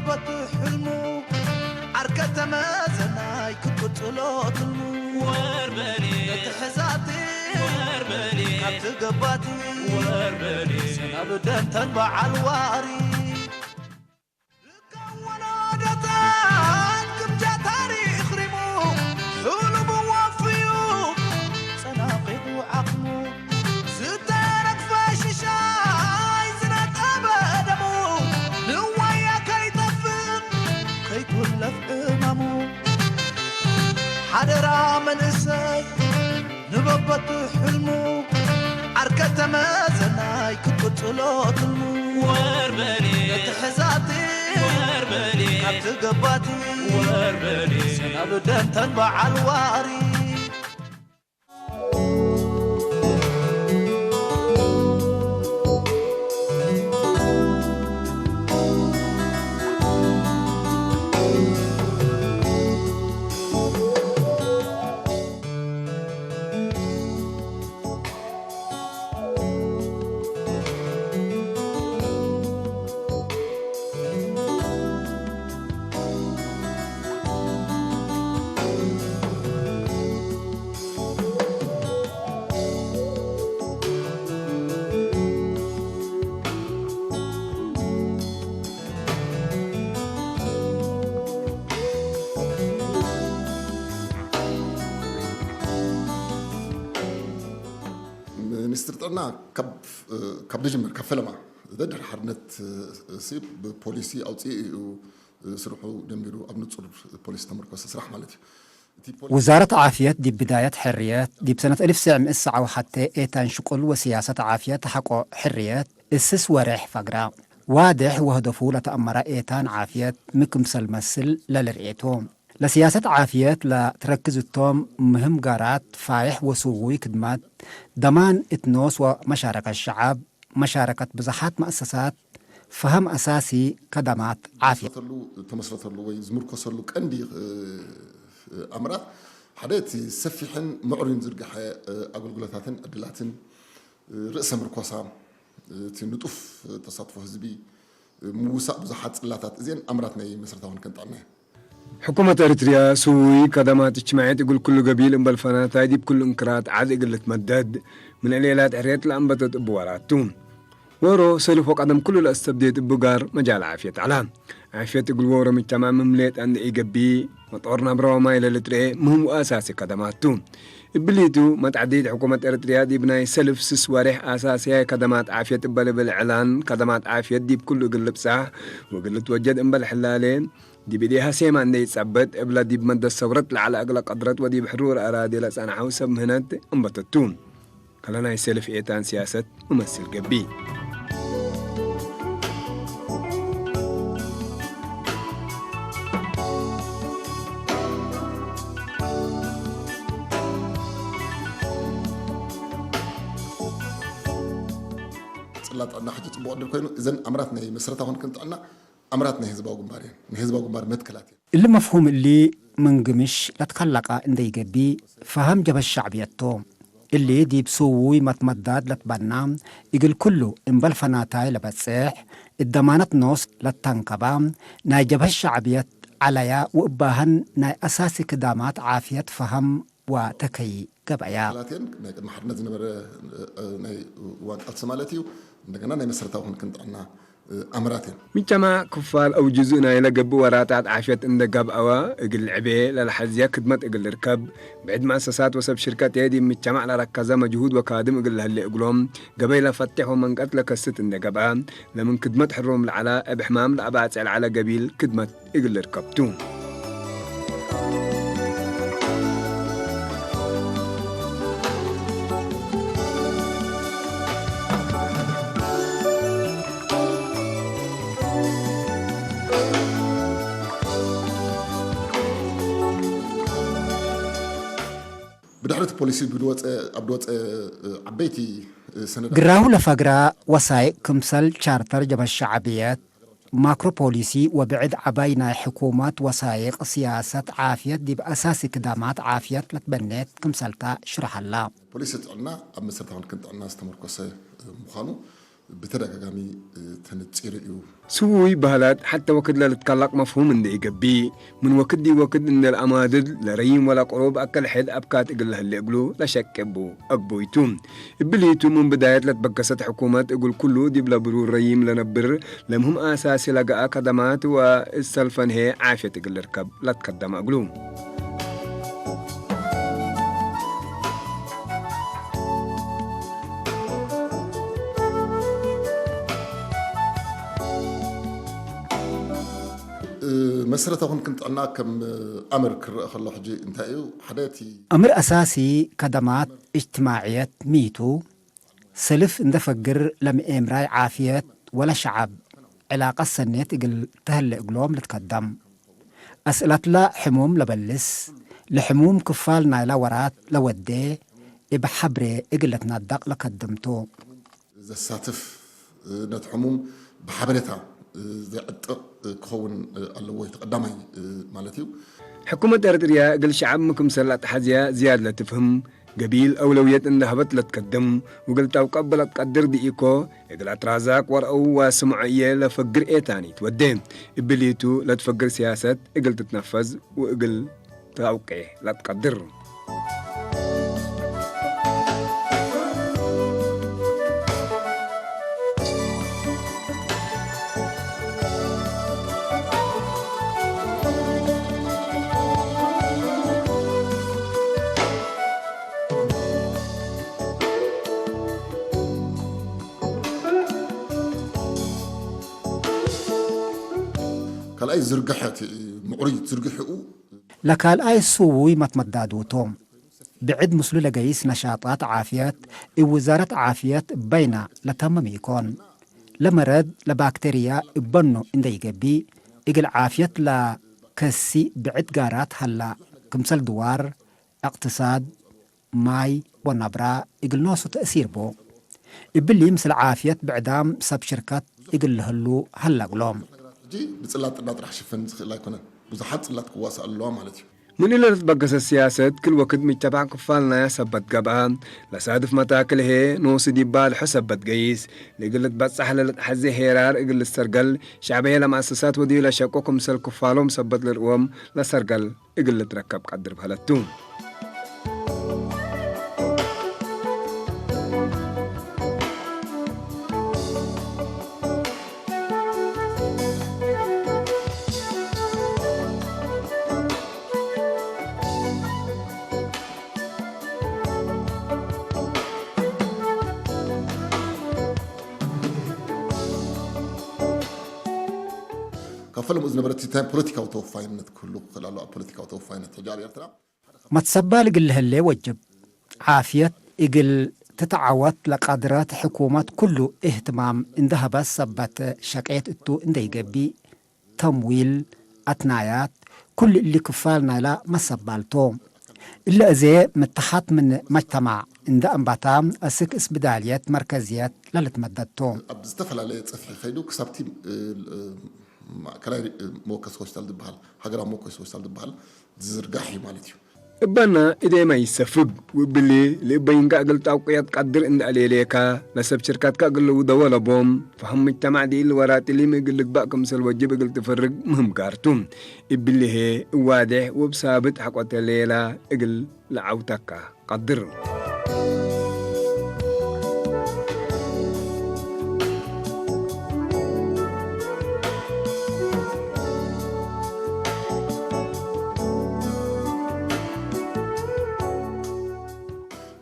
በቱ ሕልሙ ዓርከ ተመዘናይ ክቅጽሎ ትልሙ ወርበኔ ነቲ ሕዛቲ ወርበኔ ካብቲ ገባቲ ወርበኔ ሰናብ ደንተን በዓል ዋሪ ልካ ወላደታት ግምጃ ታሪኽ ሪሙ ሕሉሙ ወፍዩ ጸናቒቑ ዓቕሙ ዝተረግፈ ሽሻይ ዝነጠበ ደሙ ንዋያ ከይጠፍእ ከይኩለፍ እመሙ ሓደራ መንእሰይ ንበበቱ ሕልሙ ዓርከ ተመዘናይ ክቅጽሎ ትልሙ ወርበኔ ነቲ ሕዛቲ ወርበኔ ካብቲ ገባቲ ወርበኔ ሰናብ ደንተን በዓል ዋሪ ሚኒስትር ጥዕና ካብ ካብ ዝጅምር ካብ ፈለማ ዘድሕር ሓርነት ሲ ብፖሊሲ ኣውፅኡ እዩ ስርሑ ጀሚሩ ኣብ ንፁር ፖሊሲ ተመርኮሰ ስራሕ ማለት እዩ። እቲ ፖሊሲ وزارة عافية دي بداية حرية دي بسنة ألف سعم إسعة وحتى إيتان شقل وسياسة عافية تحقق حرية السس ورح فقرة واضح وهدفه لتأمر إيتان عافية مكمسل مسل للرئيتو ለሲያሰት ዓፍየት ለትረክዝቶም ምህምጋራት ፋይሕ ወስውይ ክድማት ደማን እትኖስ ወመሻረከት ሸዓብ መሻረከት ብዝሓት መእሰሳት ፈህም ኣሳሲ ከዳማት ዓፍየት። ተመስረተሉ ተመስረተሉ ወይ ዝምርኮሰሉ ቀንዲ ኣምራት ሓደ እቲ ሰፊሕን ምዕሩይን ዝርግሐ ኣገልግሎታትን ዕድላትን ርእሰ ምርኮሳ እቲ ንጡፍ ተሳትፎ ህዝቢ ምውሳእ ብዙሓት ጽላታት እዚአን ኣምራት ናይ መሰረታዊ ክንክን ጥዕና እየን። ሕኩመት ኤርትርያ ስውይ ከደማት እጅትማዒት እግል ኩሉ ገቢል እምበል ፈናታይ ዲብ ኩሉ እንክራት ዓድ እግል ልትመደድ ምን ዕሌላት ሕርየት ለአንበተት እቡ ወራቱ። ወሮ ሰልፍ ወቀደም ኩሉ ለአስተብዴት እቡ ጋር መጃል ዓፍየት ዐላ። ዓፍየት እግል ወሮ ምጅተማዕ ምምሌጥ እንደ ኢገቢ ወጦር ናብረ ወማይ ለልትርኤ ምህም ወአሳሲ ከደማቱ። እብሊቱ መትዓዲት ሕኩመት ኤርትርያ ዲብ ናይ ሰልፍ ስስ ወሬሕ አሳስያይ ከደማት ዓፍየት እበ ልብል ዕላን ከደማት ዓፍየት ዲብ ኩሉ እግል ልብጻሕ ወእግል ልትወጀድ እምበል ሕላሌ ዲብ እዴሃ ሴማ እንደ ይጸበጥ እብለ ዲብ መደት ሰውረት ለዐለ እግለ ቀድረት ወዲብ ሕሩር አራዲ ለጸንሐው ሰብ ምህነት እንበተቱ። ከለ ናይ ሰልፍ ኤታን ሲያሰት እመስል ገቢ። ጽላት ጥዕና ሕጂ ጽቡቕ ዕድል ኮይኑ እዘን ኣምራት ናይ መሰረታዊ ክንክን ጥዕና ኣምራት ናይ ህዝባዊ ግንባር እየን። ናይ ህዝባዊ ግንባር መትከላት እየን። እሊ መፍሁም እሊ ምን ግምሽ ለትከለቀ እንደ ይገቢ ፈሀም ጀበ ሸዕብየቶ። እሊ ዲብ ስውይ መትመዳድ ለትበና እግል ኩሉ እምበል ፈናታይ ለበጽሕ እደማነት ኖስ ለተንከባ ናይ ጀብሀት ሸዕብየት ዐለያ ወእባህን ናይ አሳሲ ክዳማት ዓፍየት ፈሀም ወተከይ ገበያ። ላቴን ናይ ቅድሚ ሓርነት ዝነበረ ናይ እዋን ቃልሲ ማለት እዩ። እንደገና ናይ መሰረታዊ ክንክን ጥዕና ኣምራት እየን። ምጅተማዕ ክፋል አው ጅዙእ ናይለ ገብእ ወራታት ዓፍየት እንደ ገብአወ እግል ልዕቤ ለለሐዝየ ክድመት እግል ልርከብ ብዕድ መአሰሳት ወሰብ ሽርከት ዲብ ምጅተማዕ ለረከዘ መጅሁድ ወካድም እግል ለህሌ እግሎም ገበይ ለፈቴሕ ወመንቀት ለከስት እንደ ገብአ ለምን ክድመት ሕሩም ለዐለ እብ ሕማም ለአባጽዕ ለዐለ ገቢል ክድመት እግል ልርከብ ቱ። ብድሕሪ እቲ ፖሊሲ ብዝወፀ ኣብ ዝወፀ ዓበይቲ ሰነዳት ግራሁ ለፈግራ ወሳይቅ ክምሰል ቻርተር ጀበ ሸዕብየት ማክሮ ፖሊሲ ወብዕድ ዐባይ ናይ ሕኩመት ወሳይቅ ስያሰት ዓፍየት ዲብ አሳሲ ክዳማት ዓፍየት ለትበኔት ክምሰልታ ሽርሐላ። ፖሊሲ ጥዕና ኣብ መሰረታዊ ክንክን ጥዕና ዝተመርኮሰ ምዃኑ ብተደጋጋሚ ተነጺሩ እዩ። ስውይ ባህላት ሓተ ወክድ ለልትካላቅ መፍሁም እንደ ኢገቢ ምን ወክድ ዲ ወክድ እንደ ለአማድድ ለረይም ወላ ቅሩብ አከል ሕድ አብካት እግል ለህሌ እግሉ ለሸቅቡ አግቦይቱ። እብሊቱ ምን ብዳየት ለትበገሰት ሕኩመት እግል ኩሉ ዲብ ለብሩ ረይም ለነብር ለምህም አሳሲ ለገአ ከደማት ወእሰልፈንሄ ዓፍየት እግል ልርከብ ለትከደመ እግሉ። መሰረታዊ ክንክን ጥዕና ከም ኣምር ክረአ ከሎ ሕጂ እንታይ እዩ? ሓደ እቲ ኣምር ኣሳሲ ከደማት እጅትማዕየት ሚቱ ሰልፍ እንደ ፈግር ለምኤምራይ ዓፍየት ወለ ሸዓብ ዕላቀት ሰኔት እግል ተህለ እግሎም ልትከደም። አስእለትላ ሕሙም ለበልስ፣ ለሕሙም ክፋል ናይላ ወራት ለወዴ እብ ሐብሬ እግል ልትናደቅ ለከድምቱ። ዘሳትፍ ነት ሕሙም ብሓበሬታ ዘዕጥቕ ክኸውን ኣለዎ። እቲ ቀዳማይ ማለት እዩ። ሕኩመት ኤርትርያ እግል ሸዓብ ምክምሰል ኣትሓዝያ ዝያድ ለትፍህም ገቢል አውለውየት እንደ ሀበት ለትከደም ውግል ታውቀብ ለትቀድር ድኢኮ እግል አትራዛቅ ወርአው ዋስምዖ እየ ለፈግር ኤታኒት ወዴ እብሊቱ ለትፈግር ሲያሰት እግል ትትነፈዝ ወእግል ታውቄ ለትቀድር። ካልኣይ ዝርግሐ እቲ ምዕሩይ ዝርግሕኡ ለካልኣይ ስውይ መትመዳድውቶም ብዕድ ምስሉ ለገይስ ነሻጣት ዓፍየት እብ ውዛረት ዓፍየት በይና ለተምም ኢኮን። ለመረድ ለባክቴርያ እበኑ እንደ ይገቢ እግል ዓፍየት ለከሲ ብዕድ ጋራት ሀላ ክምሰል ድዋር፣ እቅትሳድ፣ ማይ ወናብራ እግል ኖሱ ተእሲር ቡ። እብሊ ምስል ዓፍየት ብዕዳም ሰብ ሽርከት እግል ልህሉ ሀላ እግሎም። ሕጂ ብጽላት ጥዕና ጥራሕ ሽፈን ዝኽእል ኣይኮነን። ብዙሓት ጽላት ክዋሳእ ኣለዋ ማለት እዩ። ምን ለልትበገሰ ሲያሰት ክል ወክድ ምጅተማዕ ክፋል ናያ ሰበት ገብአ፣ ለሳድፍ መታክል ህዬ ኖሱ ዲባ ልሑ ሰበት ገይስ፣ ለእግል ልትበጻሕ ለልትሐዜ ሄራር እግል ልሰርገል፣ ሸዕበየ ለመአሰሳት ወድዩ ለሸቁ ክምሰል ክፋሎም ሰበት ልርእዎም ለሰርገል እግል ልትረከብ ቀድር በህለቱ። ካብ ፈለምኡ ዝነበረት ፖለቲካዊ ተወፋይነት ክህሉ ክኽእል ኣሎ። ኣብ ፖለቲካዊ ተወፋይነት ሕጂ ኣብ ኤርትራ መትሰባል እግል ልህሌ ወጅብ። ዓፍየት እግል ትትዓወት ለቃድረት ሕኩመት ኩሉ እህትማም እንደ ሀበት ሰበት ሸቄት እቱ እንደ ይገቢእ፣ ተምዊል፣ አትናያት፣ ኩሉ እሊ ክፋል ናይላ መሰባል ቶ። እለ እዜ ምተሓት ምን መጅተማዕ እንደ አንባታ አስክ እስብዳልየት መርከዝየት ለልትመደድ ቶ። ኣብ ዝተፈላለየ ጸፍሒ ከይዱ ክሳብቲ ማእከላይ መወከሲ ሆስፒታል ዝበሃል ሃገራዊ መወከሲ ሆስፒታል ዝበሃል ዝዝርጋሕ እዩ ማለት እዩ። እባና እዴማ ይሰፍግ ውብሊ ልእበይንካ እግል ጣውቅያት ቃድር እንዳ ሌሌካ ለሰብ ሽርካትካ እግል ልውደወ ለቦም ፈህም ምጅተማዕ ዲኢል ወራጢሊም እግል ልግባእ ክምሰል ወጅብ እግል ትፈርግ ምህም ጋርቱ። እብሊ ሄ እዋዴሕ ውብ ሳብጥ ሐቆተ ሌላ እግል ለዓውታካ። ቀድር።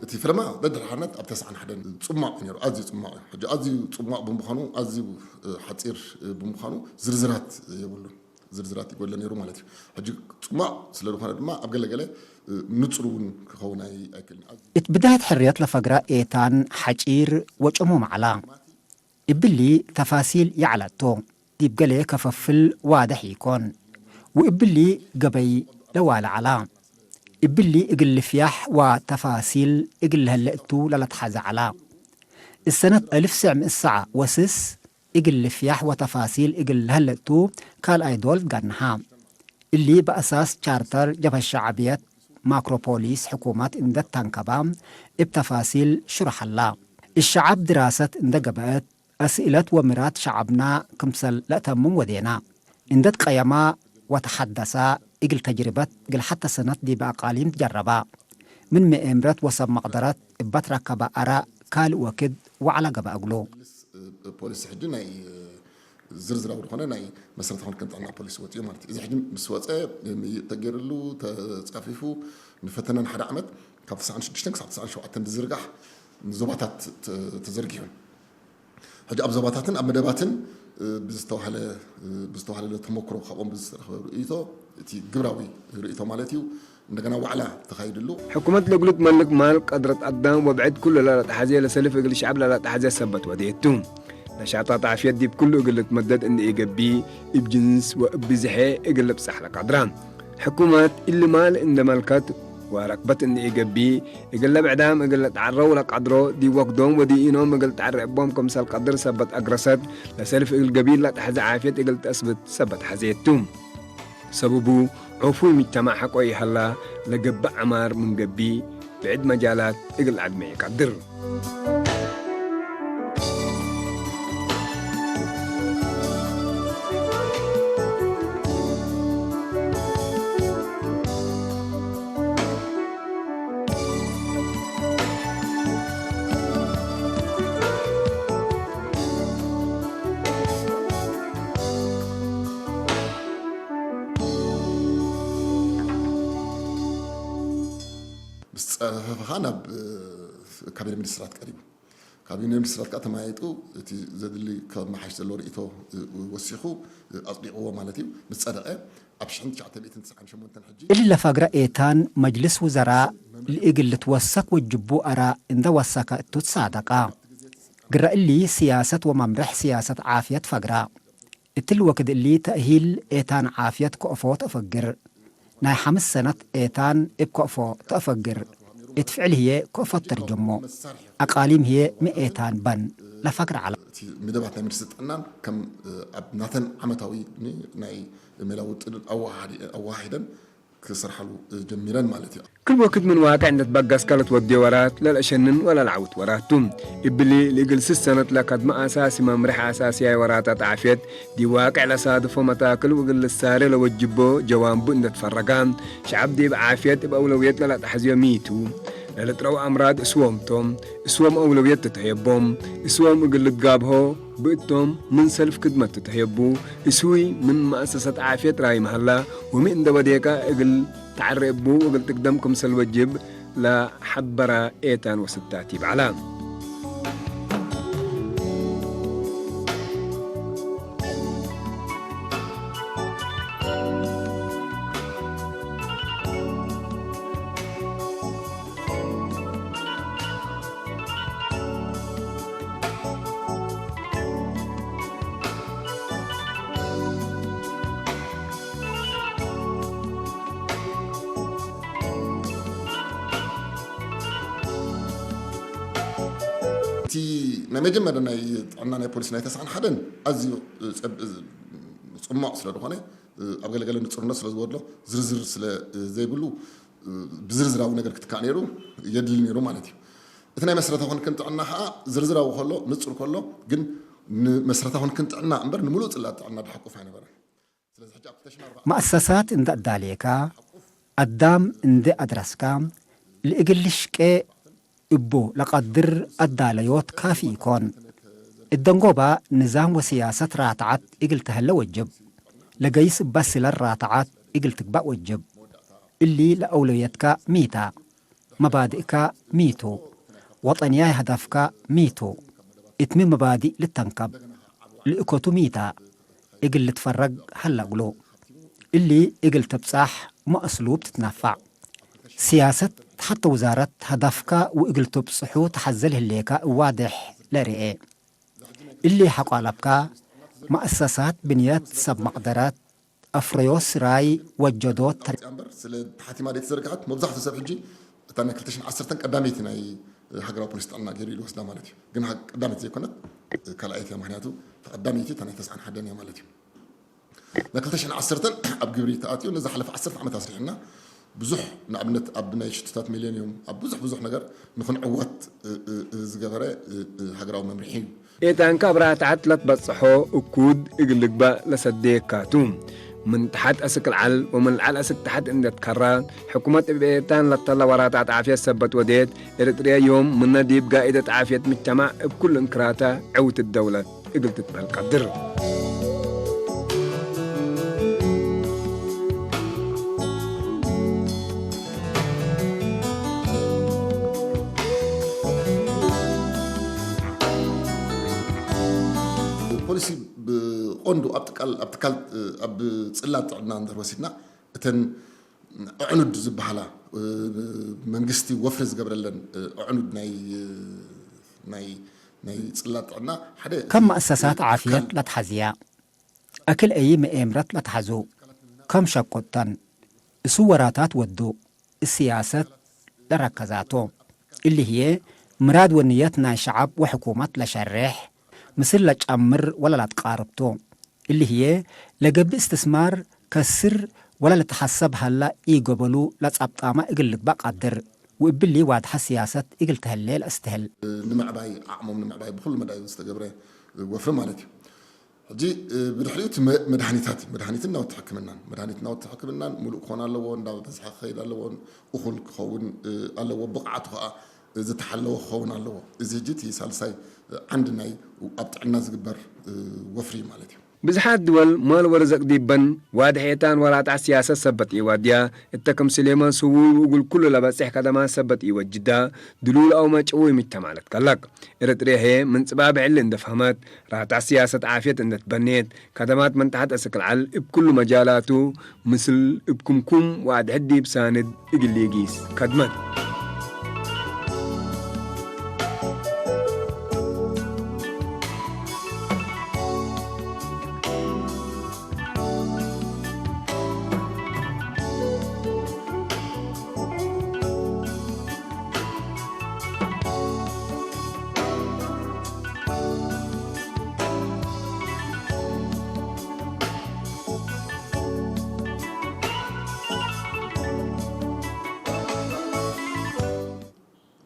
እቲ ፍለማ ደድሕነት ኣብ ተስዓን ሓደን ጽሟቕ ነይሩ፣ ኣዝዩ ጽሟቕ እዩ። ሕጂ ኣዝዩ ጽሟቕ ብምዃኑ፣ ኣዝዩ ሓጺር ብምዃኑ ዝርዝራት የብሉን። ዝርዝራት ይጎለ ነይሩ ማለት እዩ። ሕጂ ጽማቕ ስለ ዝኾነ ድማ ኣብ ገለ ገለ ንጹር እውን ክኸውን ኣይክእልን። እት ብዳህት ሕርየት ለፈግራ ኤታን ሓጪር ወጨሞ ማዕላ እብሊ ተፋሲል የዕላቶ ዲብ ገሌ ከፈፍል ዋደሕ ኢኮን። ወእብሊ ገበይ ለዋለ ዐላ። እብሊ እግል ልፍያሕ ወተፋሲል እግል ለሀለ እቱ ለለትሐዘ ዐላ። እሰነት እልፍ ስዕ ምእት ሰዓ ወስስ እግል ልፍያሕ ወተፋሲል እግል ለሀለ እቱ ካልኣይ ዶል ትጋንሓ። እሊ በአሳስ ቻርተር ጀብሀት ሸዕብየት ማክሮፖሊስ ሕኩመት እንደ ተንከባ እብ ተፋሲል ሽሩሐላ። እሸዐብ ድራሰት እንደ ገበአት ኣስእለት ወምራት ሸዓብና ክምሰል ለእተምም ወዴና። እንደ ትቀየማ ወተሐደሳ እግል ተጅርበት እግል ሐተ ሰነት ዲበ አቃሊም ትጀረባ። ምን ምኤምረት ወሰብ መቅደረት እበ ትረከበ አረ ካልእ ወክድ ወዐለ ገብአ እግሉ። ፖሊሲ ሕጂ ናይ ዝርዝራዊ ዝኾነ ናይ መሰረታዊ ክንክን ጥዕና ፖሊሲ ወፂኡ ማለት እዩ። እዚ ሕጂ ምስ ወፀ ምይይጥ ተገይርሉ ተፃፊፉ ንፈተነ ንሓደ ዓመት ካብ ተስዓን ሽዱሽተን ክሳብ ተስዓን ሸውዓተን ዝዝርጋሕ ዞባታት ተ- ተዘርጊሑ። ሕጂ ኣብ ዞባታትን ኣብ መደባትን ብዝተዋህለ ብዝተዋህለ ተመክሮ ካብኦም ብዝተረኸበ ርእይቶ እቲ ግብራዊ ርእይቶ ማለት እዩ እንደገና ዋዕላ ተኻይድሉ። ሕኩመት ለግሉት መልክ ማል ቀድረት አዳም ወብዕድ ኩሉ ላላጣ ሐዜ ለሰልፍ እግል ሸዕብ ላላጣ ሐዜ ሰበት ወዴቱ። ነሻጣት ዓፍየት ዲብ ኩሉ እግል ልትመደድ እንደ ኢገቢ እብ ጅንስ ወእብ ብዝሐ እግል ልብጻሕ ለቀድራ። ሕኩመት እሊ ማል እንደ መልከት ወረክበት እንደ ኢገቢ እግል ለብዕዳም እግል ለትዓረው ለቀድሮ ዲብ ወክዶም ወዲኢኖም እግል ትዓረ እቦም ክምሰል ቀድር ሰበት አግረሰት ለሰልፍ እግል ገቢል ለተሐዘ ዓፍየት እግል ተስብት ሰበት ሐዜቱ። ሰብቡ ዑፉይ ምጅተማዕ ሐቆ ይሀላ ለገብእ ዐማር ምን ገቢእ ብዕድ መጃላት እግል ዐድመ ኢቀድር። ምስ ጸፈፈኻ ናብ ካቢነ ሚኒስትራት ቀሪቡ። ካቢነ ሚኒስትራት ከዓ ተመያይጡ እቲ ዘድሊ ከመሓሽ ዘለዎ ርእይቶ ወሲኹ ኣፅዲቕዎ ማለት እዩ። ምስ ጸደቐ ኣብ ሽሕን ትሽዓተ ሚእትን ትስዓን ሸሞንተን ሕጂ እሊ ለፈግረ ኤታን መጅልስ ውዘራ ልእግል ልትወሰክ ወጅቡ አራ እንደ ወሰከ እቱ ትሳደቃ። ግረ እሊ ስያሰት ወመምርሕ ስያሰት ዓፍየት ፈግራ። እትሊ ወክድ እሊ ተእሂል ኤታን ዓፍየት ከእፎ ተእፈግር። ናይ ሐምስ ሰነት ኤታን እብ ከእፎ ተእፈግር። እት ፍዕል ህዬ ከእፎ ተርጀሞ። አቃሊም ህዬ ሚ ኤታን በን ለፈግር ዐላ። እቲ መደባት ናይ ሚኒስትር ጥዕናን ከም ኣብ ናተን ዓመታዊ ናይ ሜላ ውጥንን ኣወሃሂደን ክሰርሓሉ ጀሚረን ማለት እዩ። ክል ወክድ ምን ዋቅዕ እንደ ትበገስከ ለትወዴ ወራት ለልአሸንን ወለልዓውት ወራት ቱ። እብሊ ልእግል ስስ ሰነት ለከድመ አሳሲ መምርሕ አሳስያይ ወራታት ዓፍየት ዲብ ዋቅዕ ለሳድፎ መታክል ወእግል ልሳሬ ለወጅቦ ጀዋንቡ እንደ ትፈረጋ፣ ሸዐብ ዲብ ዓፍየት እብ አውለውየት ለለአትሐዝዮ ሚ ቱ? ለልጥረው አምራድ እስዎም ቶም፣ እስዎም አውለውየት ትትሀየቦም፣ እስዎም እግል ልትጋብሆ ብእቶም ምን ሰልፍ ክድመት ትትሀየቡ፣ እስዊ ምን መአሰሰት ዓፍየት ራይ መሀላ፣ ወሚ እንደ ወዴካ እግል ተዐሬ እቡ ወእግል ትቅደም ክምሰል ወጅብ ለሐበራ ኤታን ወስታት ይብዐላ። እቲ ናይ መጀመርያ ናይ ጥዕና ናይ ፖሊሲ ናይ ተስዓን ሓደን ኣዝዩ ጽቡቕ ስለ ዝኾነ ኣብ ገለገለ ንጹርነት ስለ ዝጎድሎ ዝርዝር ስለ ዘይብሉ ብዝርዝራዊ ነገር ክትካእ ነይሩ የድሊ ነይሩ ማለት እዩ። እቲ ናይ መሰረታዊ ክንክን ጥዕና ከዓ ዝርዝራዊ ከሎ ንጹር ከሎ ግን ንመሰረታዊ ክንክን ጥዕና እምበር ንምሉእ ጽላት ጥዕና ድሓቁፍ ኣይነበረን። ስለዚ ሕጂ ኣብቲ ተሽማርባ መእሰሳት እንደ ኣዳሌካ ኣዳም እንደ ኣድረስካ ልእግል ልሽቄ እቡ ለቀድር ኣዳለዮት ካፊ ኢኮን። እደንጎባ ንዛም ወስያሰት ራትዓት እግል ተሀለ ወጅብ። ለገይስ እባ ስለር ራትዓት እግል ትግባእ ወጅብ። እሊ ለአውለውየትካ ሚታ። መባድእካ ሚቱ። ወጠንያይ ሀዳፍካ ሚቱ። እትሚ መባድእ ልተንከብ። ልእኮቱ ሚታ። እግል ልትፈረግ ሀላ እግሉ። እሊ እግል ትብጻሕ ሚ አስሉብ ትትነፋዕ። ስያሰት ሐተ ውዛረት ሀዳፍካ ወእግል ትብጽሑ ተሐዘ ለህሌካ እዋድሕ ለርኤ። እሊ ሐቆ አለብካ መአሰሳት ብንየት ሰብ መቅደረት አፍረዮት ስራይ ወጀዶት ተር- እምበር ስለ ተሓቲማ ደይ ተዘርግሐት መብዛሕትኡ ሰብ ሕጂ እታ ናይ ክልተ ሽሕን ዓሰርተን ቀዳመይቲ ናይ ሃገራዊ ፖሊሲ ጥዕና ገይሩ ኢሉ ወስዳ ማለት እዩ። ግን ሃ- ቀዳመይቲ ዘይኮነት ካልኣይቲ እያ። ምክንያቱ እታ ቀዳመይቲ እታ ናይ ተስዓን ሓደን እያ ማለት እዩ። ናይ ክልተ ሽሕን ዓሰርተን ኣብ ግብሪ ተኣትዩ ንዝሓለፈ ዓሰርተ ዓመት ኣስሪሕና ብዙሕ ንኣብነት ኣብ ናይ ሽቶታት ሚሌንዩም ኣብ ብዙሕ ብዙሕ ነገር ንኽንዕወት እ፣ እ፣ እ፣ ዝገበረ እ፣ እ፣ ሃገራዊ መምርሒ እዩ። ኤታን ካብ ራትዓት ለትበጽሖ እኩድ እግል ልግባእ ለሰደየካቱ። ምን ተሓት አስክ ልዓል ወምን ልዓል አስክ ተሓት እንደትከራ ሕኩመት እብ ኤታን ለተለ ወራትዓት ዓፍየት ሰበት ወዴት ኤርትርያ ዮም ምነ ዲብ ጋኢደት ዓፍየት ምጅተማዕ እብ ኩሉ እንክራታ ዕውት ደውለት እግል ትትበል ቀድር። ፖሊሲ ብቆንዱ ኣብ ትካል ኣብ ትካል ኣብ ጽላት ጥዕና እንድሕር ወሲድና እተን ኣዕኑድ ዝበሃላ መንግስቲ ወፍሪ ዝገብረለን ኣዕኑድ ናይ ናይ ናይ ጽላት ጥዕና ሓደ ከም መእሰሳት ዓፍየት ለትሓዝያ እክል እይ ምኤምረት ለትሓዙ ከም ሸቁጠን እሱ ወራታት ወዱ እስያሰት ለረከዛቶ እሊ ህየ ምራድ ወንየት ናይ ሸዓብ ወሕኩመት ለሸሬሕ ምስል ለጨምር ወለ ለትቃርብቶ እሊ ህየ ለገብእ እስትስማር ከስር ወለ ለተሐሰብ ሀላ ኢገበሉ ለጸብጣመ እግል ልግበእ ቀድር ወእብሊ ዋድሐ ስያሰት እግል ተህሌ ለእስትህል። ንምዕባይ ዓቕሞም ንምዕባይ ብኩሉ መዳይ ዝተገብረ ወፍሪ ማለት እዩ። ሕጂ ብድሕሪኡ እቲ መድሃኒታት መድሃኒትን ናውቲ ሕክምናን መድሃኒት ናውቲ ሕክምናን ሙሉእ ክኾን ኣለዎ፣ እንዳበዝሐ ክኸይድ ኣለዎ፣ እኹል ክኸውን ኣለዎ፣ ብቕዓቱ ከዓ ዝተሓለወ ክኸውን ኣለዎ። እዚ ሕጂ እቲ ሳልሳይ ዓንዲ ናይ ኣብ ጥዕና ዝግበር ወፍሪ ማለት እዩ። ብዝሓት ድወል ማል ወርዘቅ ዲበን ዋድሕ ኤታን ወራጣ ስያሰት ሰበት ኢወድያ እተ ክም ስሌማን ስውይ ውእጉል ኩሉ ለበጽሕ ከደማት ሰበት ኢወጅዳ ድሉል አው መጭውይ ምጅተማለት ከለቅ። ኤረትርያ ህየ ምን ጽባብ ዕሊ እንደ ፈህመት ራጣ ስያሰት ዓፍየት እንደ ትበኔት ከደማት መንጣሕት እስክ ልዓል እብ ኩሉ መጃላቱ ምስል እብ ክምኩም ወአድሕድ ዲብ ሳንድ እግል ሊጊስ ከድመት።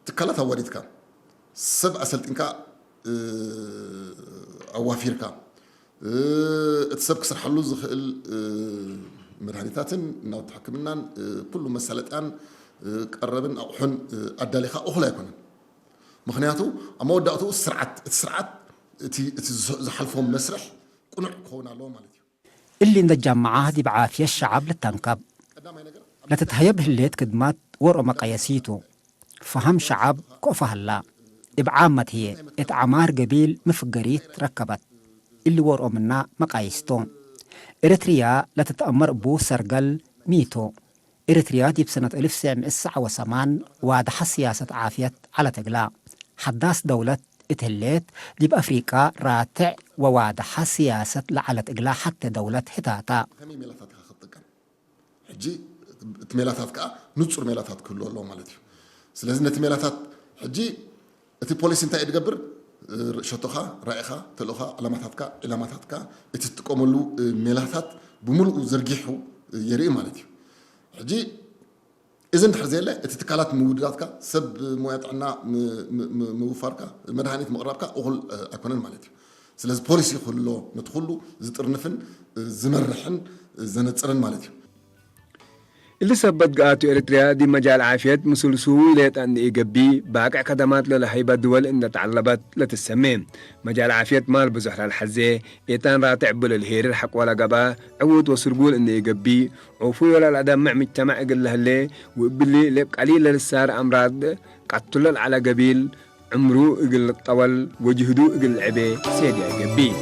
ትካላት ኣዋዲድካ ሰብ ኣሰልጢንካ ኣዋፊርካ እቲ ሰብ ክሰርሓሉ ዝኽእል መድሃኒታትን ናውቲ ሕክምናን ኩሉ መሳለጥያን ቀረብን ኣቑሑን ኣዳሊኻ እኹል ኣይኮነን። ምኽንያቱ ኣብ መወዳእትኡ ስርዓት እቲ ስርዓት እቲ ዝሓልፎም መስርሕ ቅኑዕ ክኸውን ኣለዎ ማለት እዩ። እሊ እንደ ጃማዓ ዲብ ዓፍየት ሸዓብ ልተንከብ ለትትሀየብ ህሌት ክድመት ወርኦ መቀየሲቱ። ፈሀም ሸዓብ ኮፋ ህላ። እብ ዓመት ህዬ እት ዐማር ገቢል ምፍገሪት ረከበት። እሊ ወርኦ ምና መቃይስቶ። ኤረትርያ ለትትአመር እቡ ሰርገል ሚቶ። ኤረትርያ ዲብ ሰነት እልፍ ትስዕ ምእት ሰዓ ወሰማን ዋድሐ ስያሰት ዓፍየት ዐለት እግላ። ሐዳስ ደውለት እት ህሌት ዲብ አፍሪቃ ራትዕ ወዋድሐ ስያሰት ለዐለት እግላ ሐቴ ደውለት ህታታ። ከመይ ሜላታት ኢኻ ክትጥቀም? ሕጂ እቲ ሜላታት ከኣ ንጹር ሜላታት ክህልዎ ኣለዎ ማለት እዩ። ስለዚ ነቲ ሜላታት ሕጂ እቲ ፖሊሲ እንታይ እዩ ዝገብር? ሸቶኻ፣ ራኢኻ፣ ተልእኻ፣ ዕላማታትካ፣ ዕላማታትካ፣ እቲ ትጥቀመሉ ሜላታት ብምሉኡ ዘርጊሑ የርኢ ማለት እዩ። ሕጂ እዚ እንድሕር ዘየለ እቲ ትካላት ምውድዳትካ ሰብ ሞያ ጥዕና ምውፋርካ መድሃኒት ምቕራብካ እኹል ኣይኮነን ማለት እዩ። ስለዚ ፖሊሲ ክህሎ ነቲ ኩሉ ዝጥርንፍን ዝመርሕን ዘነፅርን ማለት እዩ። እሊ ሰበት ገኣቱ ኤርትርያ ዲብ መጃል ዓፍየት ምስል ስውይ ሌጠ እንደ ኢገብእ ባቅዕ ከደማት ለለሀይበ ድወል እንደ ተዓለበት ለትሰሜ። መጃል ዓፍየት ማል ብዙሕ ለልሐዜ ኤታን ራትዕ እብሎ ለሄርር ሐቆ ለገብአ ዕውት ወስርጉል እንደ ኢገብእ ዑፉይ ወለልአደምዕ ምጅተማዕ እግል ለህሌ፣ ወእብሊ ለብ ቀሊል ለልሳር አምራድ ቀትሎ ለዐለ ገቢል፣ ዕምሩ እግል ልጠወል ወጅህዱ እግል ልዕቤ ሴድያ ይገብእ።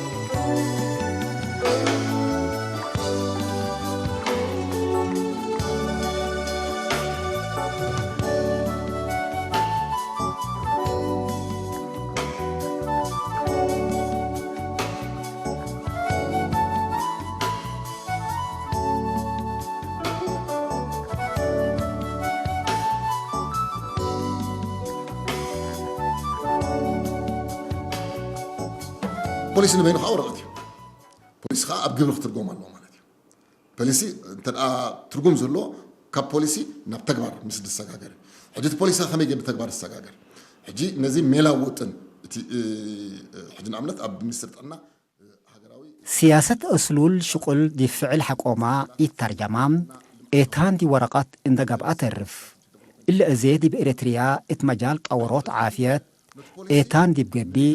ፖሊሲ ንበይኑ ከዓ ወረቐት እዩ። ፖሊሲ ከዓ ኣብ ግብሪ ክትርጎም ኣለዎ ማለት እዩ። ፖሊሲ እንተ ደኣ ትርጉም ዝህልዎ ካብ ፖሊሲ ናብ ተግባር ምስ ዝሰጋገር፣ ሕጂ እቲ ፖሊሲ ከመይ ገይሩ ተግባር ዝሰጋገር? ሕጂ ነዚ ሜላ ውጥን፣ እቲ፣ እ፣ እ፣ ሕጂ ንኣብነት ኣብ ሚኒስትሪ ጥዕና፣ እ፣ ሃገራዊ ሲያሰት እስሉል ሽቁል ዲብ ፍዕል ሐቆማ ኢታርጃማ፣ ኤታን ዲብ ወረቀት እንደ ገብአ ተርፍ። እለ እዜ ዲብ ኤረትርያ እት መጃል ጠወሮት ዓፍየት ኤታን ዲብ ገብእ፣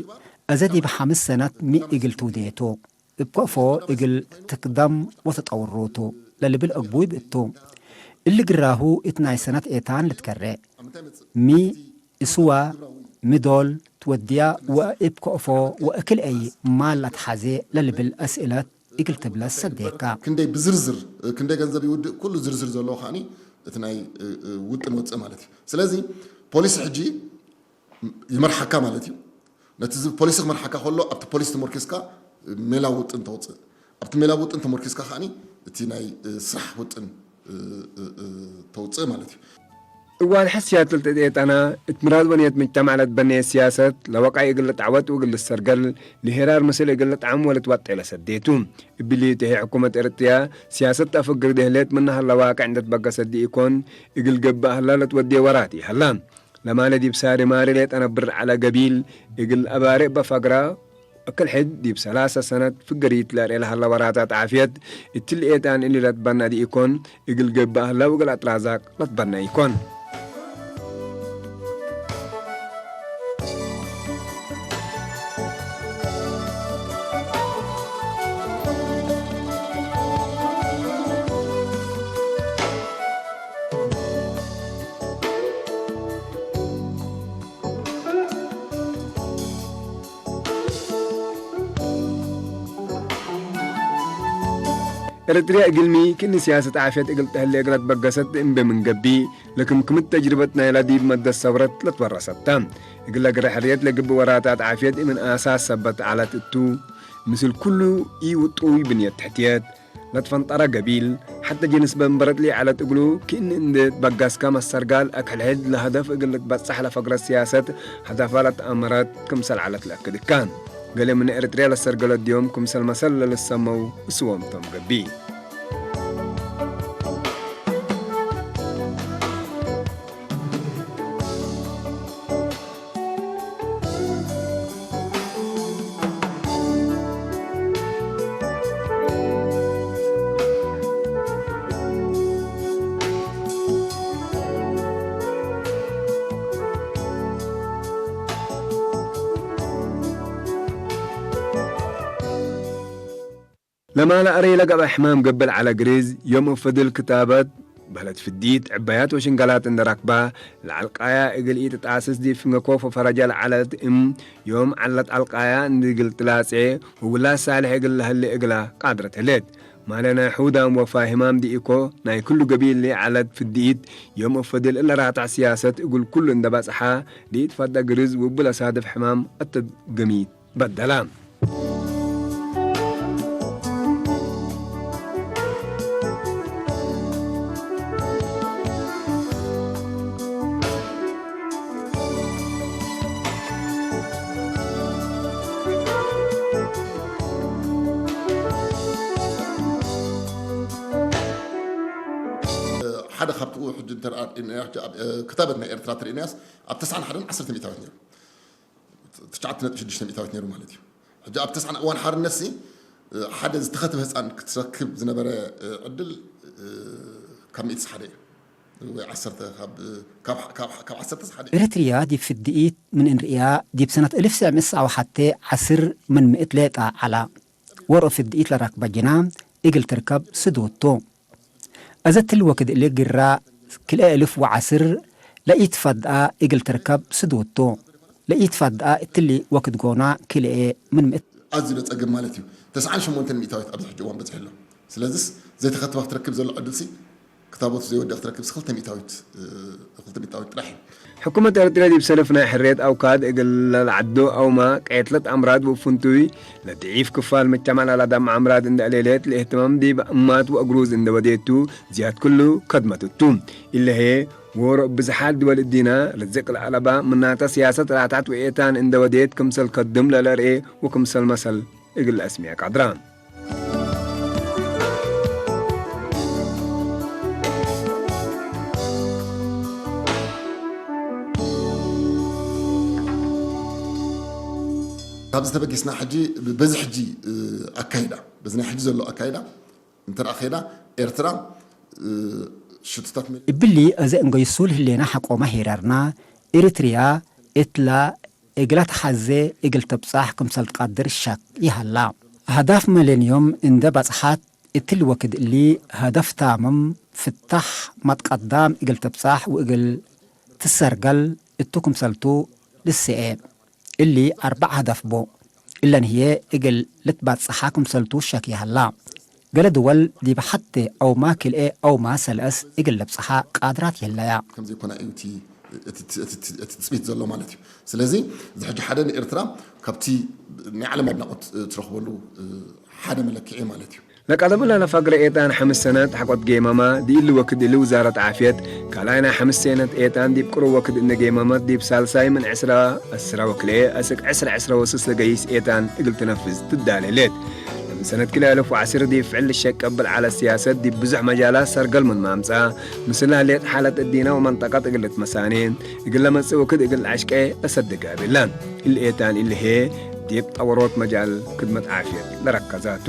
እዘ ዲብ ሐምስ ሰነት ሚ እግል ትውዴቱ። እብ ከፎ እግል ትክደም ወተጠውሩቱ ለልብል እግቡይ ብእቱ። እሊ ግራሁ እት ናይ ሰነት ኤታን ልትከሬ። ሚ እስዋ፣ ሚ ዶል ትወድያ ወእብ ከፎ ወእክልኤይ ማል ለትሓዜ ለልብል አስእለት እግል ትብለስ ሰዴካ። ክንደይ ብዝርዝር፣ ክንደይ ገንዘብ ይውድእ፣ ኩሉ ዝርዝር ዘለዎ ከኣኒ እቲ ናይ፣ እ፣ እ፣ ውጥን ወፅእ ማለት እዩ። ስለዚ ፖሊሲ ሕጂ ይመርሓካ ማለት እዩ። ነቲ ዝ-፣ ፖሊሲ ክመርሓካ ከሎ ኣብቲ ፖሊሲ ተመርኪስካ ሜላ ውጥን ተውፅእ። ኣብቲ ሜላ ውጥን ተመርኪስካ ከኣኒ እቲ ናይ፣ እ፣ ስራሕ ውጥን፣ እ፣ እ፣ እ፣ ተውፅእ ማለት እዩ። እዋል ሕስያት ልትእጤጠና፣ እት ምራድ ወንየት ምጅተማዕ ለትበነየ ሲያሰት፣ ለወቃይ እግል ልጣዕወት ወእግል ልሰርገል፣ ልሄራር ምስል እግል ልጣዕም ወልትወጤ ለሰዴቱ። እብሊ ተሄ ሕኩመት ኤርትርያ፣ ሲያሰት አፍግር ደህሌት ምናህላ ዋቅዕ እንደትበገሰት ዲኢኮን፣ እግል ገብእ ህላ ለትወዴ ወራት ይህላ። ለማለ ዲብ ሳሪ ማሪ ሌጠ ነብር ዐለ ገቢል፣ እግል አባሬ በፈግራ፣ እክል ሕድ ዲብ ሰላሰ ሰነት ፍግሪት ለርኤ ለሀለ ወራታት ዓፍየት፣ እትሊ ኤጣን እሊ ለትበና ዲኢኮን፣ እግል ገብእ ህለ ወእግል አጥራዛቅ ለትበና ኢኮን። ኤረትርያ እግልሚ ክእኒ ሲያሰት ዓፍየት እግል ተህሌ እግለ ትበገሰት እምቤ ምን ገብእ፣ ለክምክምት ተጅርበት ናይላ ዲብ መደት ሰብረት ለትወረሰት ተ። እግለ ግረ ሕርየት ለግብእ ወራታት ዓፍየት እምን አሳስ ሰበት ዐለት እቱ፣ ምስል ኩሉ ኢውጡይ ብንየት ትሕትየት፣ ለትፈንጠረ ገቢል፣ ሐተ ጅንስ በንበረት ሊዐለት እግሉ ክእኒ እንዴ ትበገስከ መሰርጋል አክሕልሕድ ለሀደፍ እግል ልትበጸሕ ለፈግረት ሲያሰት ሀደፋ ለትአመረት ክምሰል ዐለት ለአክድ እካ። ገሌ ምን ኤረትርያ ለሰርገለት ዲዮም ክምሰል መሰል ለልሰመው እስዎም ቶም ገብእ። ለማለ አረይ ለገብአ ሕማም ገብእ ለዐለ ግሪዝ፣ ዮም እብ ፈድል ክታበት በህለት ፍዲት ዕባያት ወሽንገላት እንደ ረክባ፣ ለዐልቃያ እግል ኢትጣስስ ዲብ ፍንገ ኮፎ ፈረጃ ለዐለት እም ዮም ዐለት ዐልቃያ እንዲ እግል ትላጼ፣ ወውላድ ሳልሕ እግል ለህሌ እግላ ቃድረት ህሌት። ማለ ናይ ሑዳም ወፋ ህማም ዲኢኮ፣ ናይ ክሉ ገቢል ለዐለት ፍዲት፣ ዮም እብ ፈድል እለ ራትዕ ሲያሰት እግል ኩሉ እንደ በጽሓ፣ ለኢትፈደ ግሪዝ ውቡ ለሳድፍ ሕማም አተግሚት። በደላ። ሓደ ካብቲ ሕጂ እንተ ርኣ ርኢናዮ፣ ሕጂ ኣብ፣ እ፣ ክታበት ናይ ኤርትራ ትርእናያስ ኣብ ተስዓን ሓደን ዓሰርተ ሚእታዊት ነይሩ። ትሽዓተ ነጥቢ ሽዱሽተ ሚእታዊት ነይሩ ማለት እዩ። ሕጂ ኣብ ተስዓን እዋን ሓርነት ሲ፣ እ፣ ሓደ ዝተኸትበ ህፃን ክትረክብ ዝነበረ፣ እ፣ ዕድል፣ እ፣ ካብ ሚእቲ ሓደ እዩ። ወይ ዓሰርተ ካብ፣ ካብ፣ ካብ፣ ካብ ዓሰርተ ሓደ እዩ። ኤረትርያ ዲብ ፍድኢት ምን እንርእያ፣ ዲብ ሰነት እልፍ ትስዕ ሚእቲ ሰዓው ሐቴ ዓስር ምን ምእት ሌጣ ዐላ። ወርኦ ፍድኢት ለረክበ ጅና እግል ትርከብ ስዱድ ቱ። እዘ ትል ወክድ እሊ ግራ ክልኤ እልፍ ወዐስር ለኢትፈድአ እግል ትርከብ ስዱድ ቱ። ለኢትፈድአ እትሊ ወክድ ጎና ክልኤ ምን ምእት። ኣዝዩ ለጸግም ማለት እዩ። ተስዓን ሸሞንተን ሚእታዊት ኣብዚ ሕጂ እዋን በጺሑ ኣሎ። ስለዚስ ዘይተኸትባ ክትረክብ ዘሎ ዕድልሲ ክታቦት ዘይወድእ ክትረክብ ሲ ክልተ ሚእታዊት፣ እ፣ ክልተ ሚእታዊት ጥራሕ እዩ። ሕኩመት ኤርትርያ ዲብ ሰልፍ ናይ ሕርየት አውካድ እግል ለልዓዶ አውማ ቀየትለት አምራድ ወፍንቱይ ለድዒፍ ክፋል መጅተማዕ ለላዳም አምራድ እንደ አሌሌት ለእህትማም ዲብ እማት ወአግሩዝ እንደ ወዴቱ ዝያድ ክሉ ከድመት እቱ። ኢለሄ ወሮ ብዝሓት ድወል እዲና ርዝቅ ለአለባ ምናተ ሲያሰት ራታት ወኤታን እንደ ወዴት ክምሰል ከድም ለለርኤ ወክምሰል መሰል እግል ለአስሚዕ ቃድራ። ካብዚ ተበጊስና ሕጂ በዚ ሕጂ ኣካይዳ በዚ ናይ ሕጂ ዘሎ ኣካይዳ እንተ ኸይዳ ኤርትራ ሽትታት እብሊ እዚ እንገይሱ ልህሌና ሓቆማ ሄራርና ኤሪትሪያ እትላ እግላ ተሓዘ እግል ተብጻሕ ክምሰል ትቃድር ሸክ ይሃላ። ኣህዳፍ መሌንዮም እንደ ባጽሓት እትሊ ወክድ እሊ ሀደፍ ታምም ፍታሕ ማትቀዳም እግል ተብጻሕ ወእግል ትሰርገል እቱ ክምሰልቱ ልስኤ። እሊ ኣርባዕ ሀደፍ ቡ። እለን ህዬ እግል ልትባጽሓ ክምሰልቱ ሸክ ይሃላ። ገለ ድወል ዲብ ሐቴ አውማ ክልኤ አውማ ሰለስ እግል ለብጽሓ ቃድራት ይህለያ። ከምዘይኮና እዩ እቲ እቲ ትጽቢት ዘሎ ማለት እዩ። ስለዚ እዚ ሕጂ ሓደ ንኤርትራ ካብቲ ናይ ዓለም ኣድናቆት ትረኽበሉ ሓደ መለክዒ ማለት እዩ። ለቀደም ለለፋግረ ኤጣን ሐምስ ሰነት ሐቆት ገይመመ ዲኢሊ ወክድ እሊ ውዛረት ዓፍየት ካልኣይ ናይ ሐምስ ሰነት ኤጣን ዲብ ቅሩብ ወክድ እነ ገይመመት ዲብ ሳልሳይ ምን ዕስራ አስራ ወክልኤ አስክ ዕስራ ዕስራ ወስስ ለገይስ ኤጣን እግል ትነፍዝ ትዳሌ ሌት። ለምን ሰነት ክልኤ አልፍ ወዐስር ዲብ ፍዕል ልሸቀብል ዐለ ስያሰት ዲብ ብዙሕ መጃላት ሰርገል ምን ማምጽአ፣ ምስላ ህሌት ሓለት እዲነ ወመንጠቀት እግል ልትመሳኔ፣ እግል ለመጽእ ወክድ እግል ለዐሽቄ ለሰድግ አቤላን። እሊ ኤታን እሊ ህዬ ዲብ ጠወሮት መጃል ክድመት ዓፍየት ለረከዛቱ።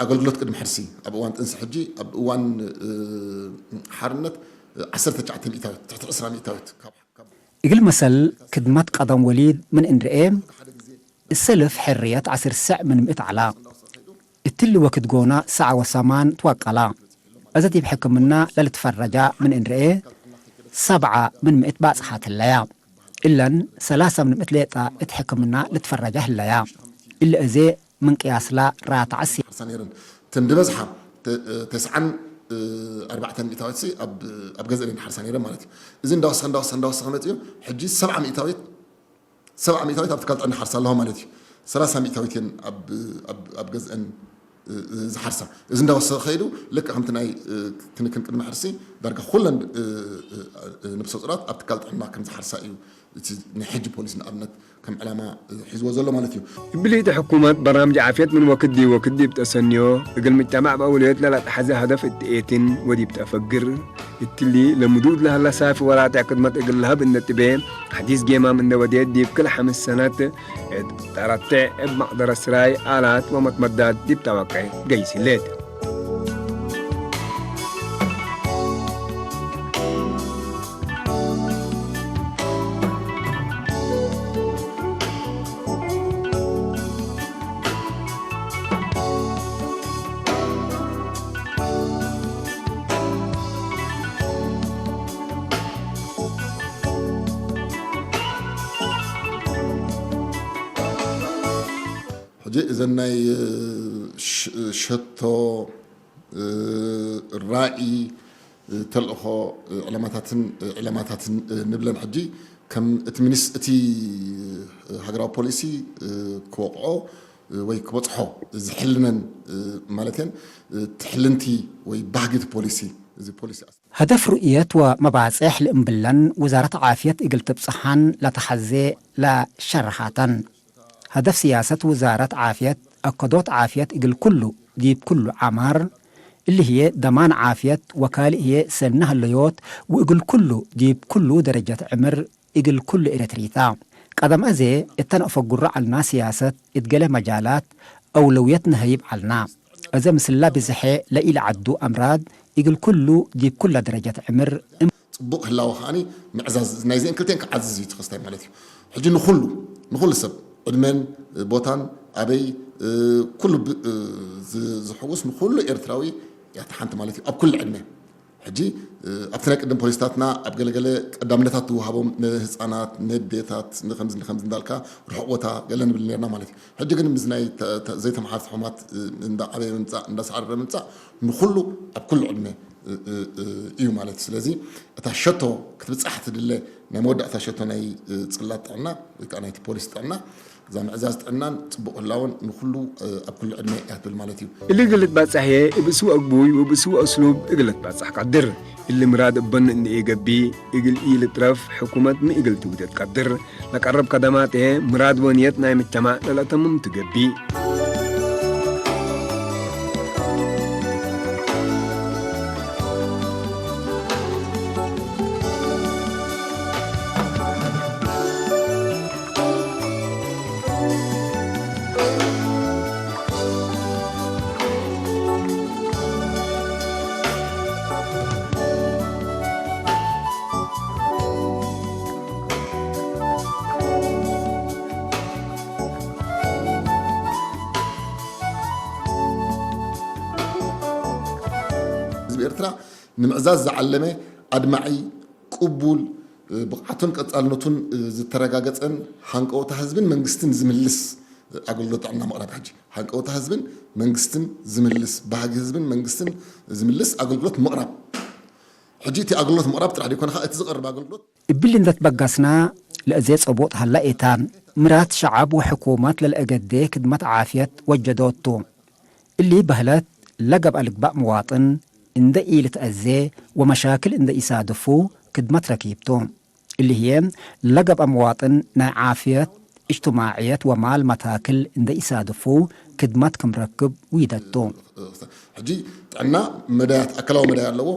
ኣገልግሎት ቅድሚ ሕርሲ ኣብ እዋን ጥንሲ ሕጂ ኣብ እዋን ሓርነት ዓሰርተ ትሽዓተ ሚእታዊት ትሕቲ ዕስራ ሚእታዊት ካብ ካብ እግል መሰል ክድመት ቀደም ወሊድ ምን እንርኤ እሰልፍ ሕርየት ዐስር ሰዕ ምን ምእት ዐላ። እትሊ ወክድ ጎና ሰዓ ወሰማን ትወቀላ። እዘ ዲብ ሕክምና ለልትፈረጃ ምን እንርኤ ሰብዓ ምን ምእት ባጽሓት ህለያ። እለን ሰላሳ ምን ምእት ሌጣ እት ሕክምና ልትፈረጃ ህለያ። እሊ እዜ ምን ቅያስላ ራትዐ ሲ። ሓርሳ ነይረን። እተን ዝበዝሓ ተ- ተስዓን ኣርባዕተን ሚእታዊት ሲ ኣብ ኣብ ገዝአን እየን ሓርሳ ነይረን ማለት እዩ። እዚ እንዳወሰኸ እንዳወሰኸ እንዳወሰኸ መፅኡ ሕጂ ሰብዓ ሚእታዊት ሰብዓ ሚእታዊት ኣብ ትካል ጥዕና ሓርሳ ኣለዋ ማለት እዩ። ሰላሳ ሚእታዊት እየን ኣብ ኣብ ኣብ ገዝአን ዝሓርሳ። እዚ እንዳወሰኸ ከይዱ ልክዕ ከምቲ ናይ ክንክን ቅድሚ ሕርሲ ዳርጋ ኩለን ነብሰ ፁራት ኣብ ትካል ጥዕና ከም ዝሓርሳ እዩ እቲ ናይ ሕጂ ፖሊሲ ንኣብነት ከም ዕላማ ሒዝዎ ዘሎ ማለት እዩ። እብሊ እቲ ሕኩመት በርናምጅ ዓፍየት ምን ወክድ ዲብ ወክድ ዲብ ጠሰንዮ፣ እግል ምጅተማዕ ብአውለዮት ለላትሐዘ ሀደፍ እትኤትን ወዲብ ጠፈግር፣ እትሊ ለምዱድ ለሀላ ሳፊ ወራትዕ ክድመት እግል ለሀብ እነጥቤ፣ ሐዲስ ጌማም እነ ወዴት ዲብ ክል ሐምስ ሰነት እት ጠረትዕ እብ መቅደረት ስራይ አላት ወመትመዳት ዲብ ጠወቀ ገይስሌት። ሕጂ እዘን ናይ ሸቶ ራኢ ተልእኾ ዕለማታትን ዕለማታትን ንብለን ሕጂ ከም እቲ ሚኒስ እቲ ሃገራዊ ፖሊሲ ክወቕዖ ወይ ክበፅሖ ዝሕልነን ማለት እየን ትሕልንቲ ወይ ባህጊ እቲ ፖሊሲ እዚ ፖሊሲ هدف رؤية ومباጽሕ ልእምብለን ውዛረት ዓፍየት እግል ትብጽሓን ለተሐዜ ለሸርሓተን። هدف سياسة ውዛረት ዓፍየት ኣከዶት ዓፍየት እግል ኩሉ ዲብ ኩሉ ዓማር እሊ ህዬ ደማን ዓፍየት ወካልእ ህዬ ሰልነ ህለዮት ወእግል ኩሉ ዲብ ኩሉ ደረጀት ዕምር እግል ኩሉ ኤረትሪታ። ቀደም አዜ እተን አፈጉሮ ዐልና ስያሰት እት ገሌ መጃላት አውለውየት ነሀይብ ዐልና። አዘ ምስላ ብዝሐ ለኢለዐዱ አምራድ እግል ኩሉ ዲብ ኩላ ደረጀት ዕምር እም። ጽቡቕ ህላወ ከኣ ምዕዛዝ ናይዚአን ክልቲአን ክዓዝዝ እዩ እቲ ክስታይ ማለት እዩ። ሕጂ ንኹሉ ንኹሉ ሰብ ዕድመን ቦታን ኣበይ ኩሉ ዝሕውስ ንኹሉ ኤርትራዊ እያ እታ ሓንቲ ማለት እዩ ኣብ ኩሉ ዕድመ ሕጂ ኣብቲ ናይ ቅድም ፖሊስታትና ኣብ ገለገለ ቀዳምነታት ዝወሃቦም ንህፃናት ንዴታት ንከምዚ ንከምዚ እንዳልካ ርሑቕ ቦታ ገለ ንብል ነርና ማለት እዩ። ሕጂ ግን ምስ ናይ ዘይተመሓዝ ሕማት እንዳዓበየ ምምፃእ እንዳሳዕረረ ምምፃእ ንኩሉ ኣብ ኩሉ ዕድመ እ፣ እ፣ እ፣ እዩ ማለት እዩ። ስለዚ እታ ሸቶ ክትብጻሕ ትድለ ናይ መወዳእታ ሸቶ ናይ፣ እ፣ ጽላት ጥዕና ወይ ከዓ ናይቲ ፖሊስ ጥዕና፣ እዛ ምዕዛዝ ጥዕናን ጽቡቕ ህላወን ንኹሉ፣ እ፣ ኣብ ኩሉ ዕድመ እያ ትብል ማለት እዩ። እሊ እግል ትባጻሕ እየ፣ እብ እስወ እግቡይ ወእብ እስወ እስሉብ እግል ትባጻሕ ቀድር። እሊ ምራድ እበን እንደ ኤገቢ እግል ኢልጥረፍ ሕኩመት ሚ እግል ትውደድ ቀድር። ለቀርብ ከደማት እየ፣ ምራድ ወንየት ናይ ምጅተማዕ ለለተምም ትገቢ። ህዝቢ ኤርትራ ንምዕዛዝ ዝዓለመ ኣድማዒ፣ ቅቡል፣ ብቕዓቱን ቀጻልነቱን ዝተረጋገጸን ሃንቀውታ ህዝብን መንግስትን ዝምልስ ኣገልግሎት ጥዕና ምቕራብ። ሕጂ ሃንቀውታ ህዝብን መንግስትን ዝምልስ፣ ባህጊ ህዝብን መንግስትን ዝምልስ ኣገልግሎት ምቕራብ። ሕጂ እቲ ኣገልግሎት ምቕራብ ጥራሕ ዘይኮነ፣ እቲ ዝቐርብ ኣገልግሎት እብል እንደትበገስና ለእዜ ጸቡጥ ሀላ ኤታ ምራት ሸዓብ ወሕኩመት ለልአገዴ ክድመት ዓፍየት ወጀዶቱ። እሊ በህለት ለገብአ ልግባእ መዋጥን እንደ ኢልትአዜ ወመሻክል እንደ ኢሳድፉ ክድመት ረኪብቱ። እሊ ህዬ ለገብአ መዋጥን ናይ ዓፍየት እጅትማዕየት ወማል መታክል እንደ ኢሳድፉ ክድመት ክም ረክብ ዊደቱ። ሕጂ ጥዕና መዳያት፣ ኣካላዊ መዳይ ኣለዎ፣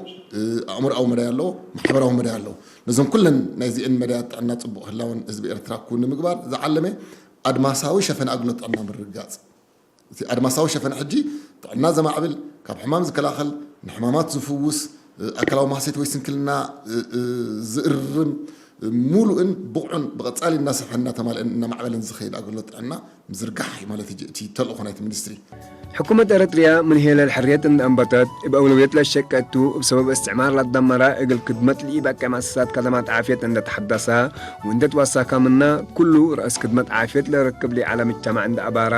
ኣእምሮኣዊ መዳይ ኣለዎ፣ ማሕበራዊ መዳይ ኣለዎ። ነዞም ኩለን ናይዚአን መዳያት ጥዕና ጽቡቕ ህላወን ህዝቢ ኤርትራ ክውን ንምግባር ዝዓለመ ኣድማሳዊ ሸፈነ ኣገልግሎት ጥዕና ምርግጋጽ። እቲ ኣድማሳዊ ሸፈነ ሕጂ ጥዕና ዘማዕብል፣ ካብ ሕማም ዝከላኸል፣ ንሕማማት ዝፍውስ፣ ኣካላዊ ማህሰይቲ ወይ ስንክልና ዝእርም፣ ሙሉእን ብቑዕን ብቐጻሊ እናሰፍሐን እናተማልአን እናማዕበለን ዝኸይድ ኣገልግሎት ጥዕና ምዝርጋሕ እዩ ማለት እዩ እቲ ተልእኾ ናይቲ ሚኒስትሪ። ሕኩመት ኤረትርያ ምን ሄለል ሕርየት እንደ አንበተት፣ እብ አውለውየት ለሸቀቱ፣ እብ ሰበብ እስትዕማር ለአትደመረ እግል ክድመት ልኢበቀ መአሰሳት ከደማት ዓፍየት እንደ ተሐደሰ፣ ወእንደ ትወሰከ ምነ፣ ኩሉ ረአስ ክድመት ዓፍየት ለረክብ ሊዓለ ምጅተማዕ እንደ አባራ፣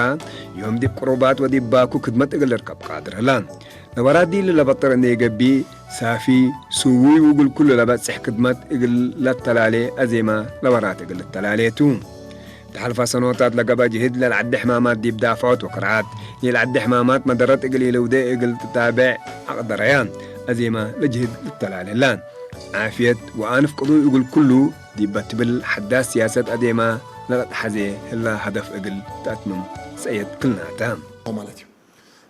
ዮም ዲብ ቅሩባት ወዲብ ባኩ ክድመት እግል ልርከብ ቃድር ህለ። ለወራዲ ለበጥር እንደ ይገቢ፣ ሳፊ፣ ስውይ ውግል ኩሉ ለበጽሕ ክድመት እግል ለተላሌ አዜማ ለወራት እግል ልተላሌ ቱ። ተሐልፋ ሰኖታት ለገበ ጅህድ ለልዐዲ ሕማማት ዲብ ዳፍዖት ወክርዓት፣ ለልዐዲ ሕማማት መደረት እግል ኢልውዴ እግል ትታቤዕ አቅደረያ። አዜማ ለጅህድ ልተላሌላ። ዓፍየት ወአንፍ ቅዱይ እግል ኩሉ ዲበ ትብል ሐዳስ ሲያሰት አዜማ ለለትሐዜ ህላ ሀደፍ እግል ተአትምም ሰእየት ክልናተ። ማለት እዩ።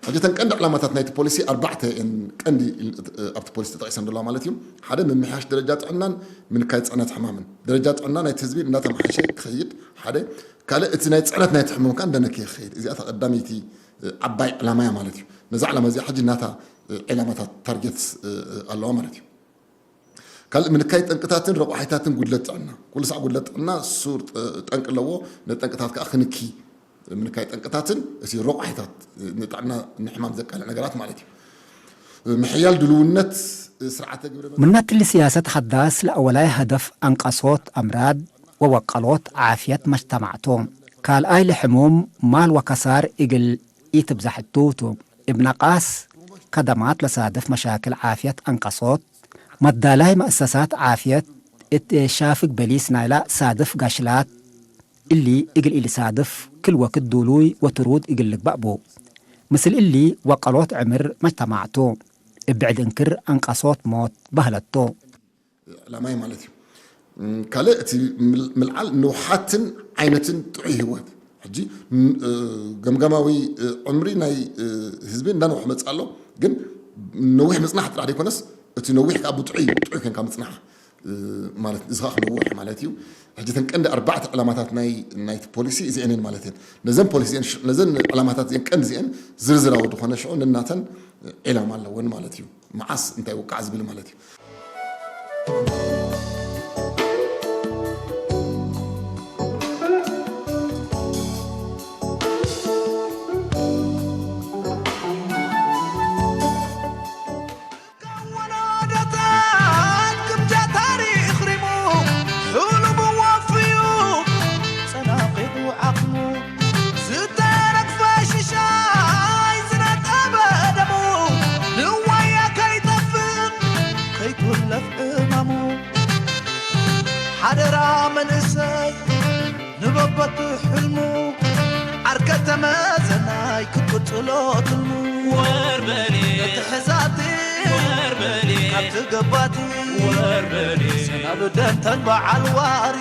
ሕጂ እተን ቀንዲ ዕላማታት ናይቲ ፖሊሲ ኣርባዕተ እየን። ቀንዲ ኣብቲ ፖሊሲ ተጠቒሰን ዘለዋ ማለት እዩ። ሓደ ምምሕያሽ ደረጃ ጥዕናን ምንካይ ጽዕነት ሕማምን። ደረጃ ጥዕና ናይቲ ህዝቢ እንዳተመሓየሸ ክኸይድ ሓደ። ካልእ እቲ ናይ ጽዕነት ናይቲ ሕማም ከኣ እንዳነከየ ክኸይድ። እዚኣታ ቀዳመይቲ ዓባይ ዕላማ እያ ማለት እዩ። ነዛ ዕላማ እዚኣ ሕጂ ናታ ዕላማታት ታርጌት ኣለዋ ማለት እዩ። ካልእ ምንካይ ጠንቅታትን ረቋሒታትን ጉድለት ጥዕና። ኩሉ ሳዕ ጉድለት ጥዕና ሱር ጠንቂ ኣለዎ። ነጠንቅታት ከኣ ክንኪ ምንካይ ጠንቅታትን እቲ ረቋሒታት ንጥዕና ንሕማም ዘቃልዕ ነገራት ማለት እዩ። ምሕያል ድልውነት ስርዓተ ግብረ ምናትሊ ስያሰት ሐዳስ ለአወላይ ሀደፍ አንቀሶት አምራድ ወወቀሎት ዓፍየት መጅተማዕቶ። ካልአይ ለሕሙም ማል ወከሳር እግል ኢትብዛሕቱ ቱ። እብ ነቃስ ከደማት ለሳድፍ መሻክል ዓፍየት አንቀሶት፣ መዳላይ መአሰሳት ዓፍየት እት ሻፍግ በሊስ ናይላ ሳድፍ ጋሽላት እሊ እግል ኢልሳድፍ ክል ወክድ ዱሉይ ወትሩድ እግል ልግባእ ቡ። ምስል እሊ ወቀሎት ዕምር መጅተማዕቱ እብ ብዕድ እንክር አንቀሶት ሞት በህለቶ። ዕላማይ ማለት እዩ። እም፣ ካልእ እቲ ምል-፣ ምልዓል ንውሓትን ዓይነትን ጥዑይ ህይወት። ሕጂ፣ ም-፣ እ፣ ገምጋማዊ፣ እ፣ ዕምሪ ናይ፣ እ፣ ህዝቢ እንዳነውሕ መጽእ ኣሎ። ግን ነዊሕ ምጽናሕ ጥራሕ ዘይኮነስ፣ እቲ ነዊሕ ከኣ ብጥዑይ፣ ጥዑይ ኮንካ ምጽናሕ፣ እ፣ ማለት እዚ ከኣ ክነውሕ ማለት እዩ። ሕጂ እተን ቀንዲ ኣርባዕተ ዕላማታት ናይ፣ ናይቲ ፖሊሲ እዚአን እየን ማለት እየን። ነዘን ፖሊሲ እዚአን ሽ-፣ ነዘን ዕላማታት እዚአን ቀንዲ እዚአን ዝርዝራዊ ዝኾነ ሽዑ ነናተን ዕላማ ኣለወን ማለት እዩ። መዓስ እንታይ ውቃዕ ዝብል ማለት እዩ። ወላደታት ክምጃ ታሪኽ ሪሙ፣ ሕሉሙ ወፍዩ፣ ጸናቒቱ ዓቕሙ፣ ዝተረግፈ ሽሻይ ዝነጠበ ደሙ፣ ንዋያ ከይጠፍእ በቱ ሕልሙ ዓርከ ተመዘናይ ክትቅጽሎ ትልሙ ወርበሌ እቲ ሕዛቲ ወርበሌ ካብቲ ገባቲ ወርበሌ ሰናብደንተን በዓል ዋሪ